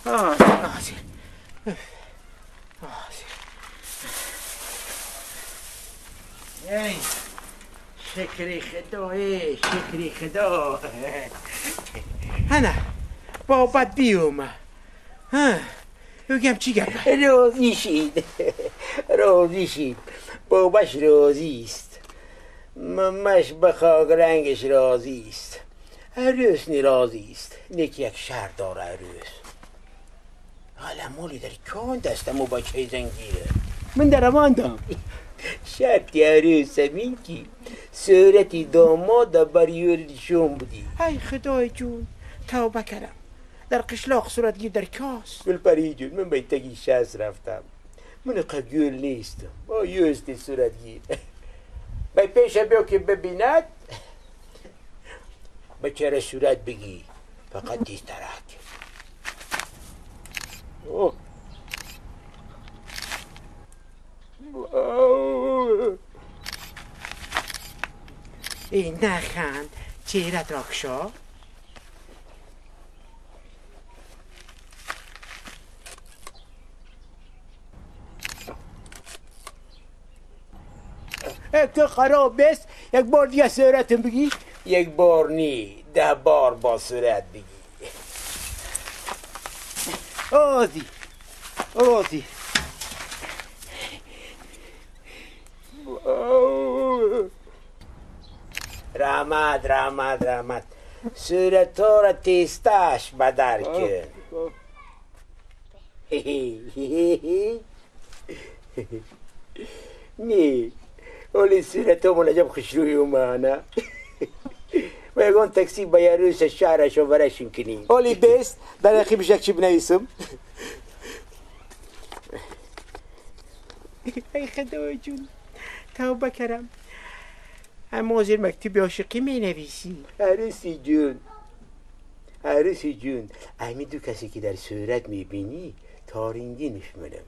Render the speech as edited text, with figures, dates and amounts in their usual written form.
آزی آزی ای شکری خدا، ای شکری خدا. هنه بابت بیومه. ها بگم چی گپه؟ راضی شید، راضی شید. باباش راضی است، ممش به خاک رنگش راضی است، عروس نراضی است. نیک یک شهر داره عروس. حالا مولی در کان دستم و بچه زنگیره. من در اماندم. شرطی عروس همین که صورتی داماد بر یورشون بودی. ای خدای جون توبه کردم. در قشلاق صورتگیر در کاس. گلپری جون من به تگی شست رفتم. من قبول نیستم. با یوستی صورتگیر. به پیش بیا که ببیند به چرا صورت بگی فقط تیز ترک. ای نخند چهرت را کشا. که خراب است. یک بار دیگه صورتم بگی. یک بار نی، 10 بار با صورت بگی. آزی آزی. رحمت رحمت رحمت. صورت ها را تیستش بدر کن. نی ولی صورت ها منجب خوشروی اومانه. و یگان تاکسی با یاروس شهرش و برشون کنیم. ولی بیست در اخیبش یک چی بنویسم. ای خدای جون توبه کردم. اما زیر مکتوب عاشقی می نویسی. عروسی جون، عروسی جون، همین دو کسی که در صورت می بینی تارنگی نشمنم.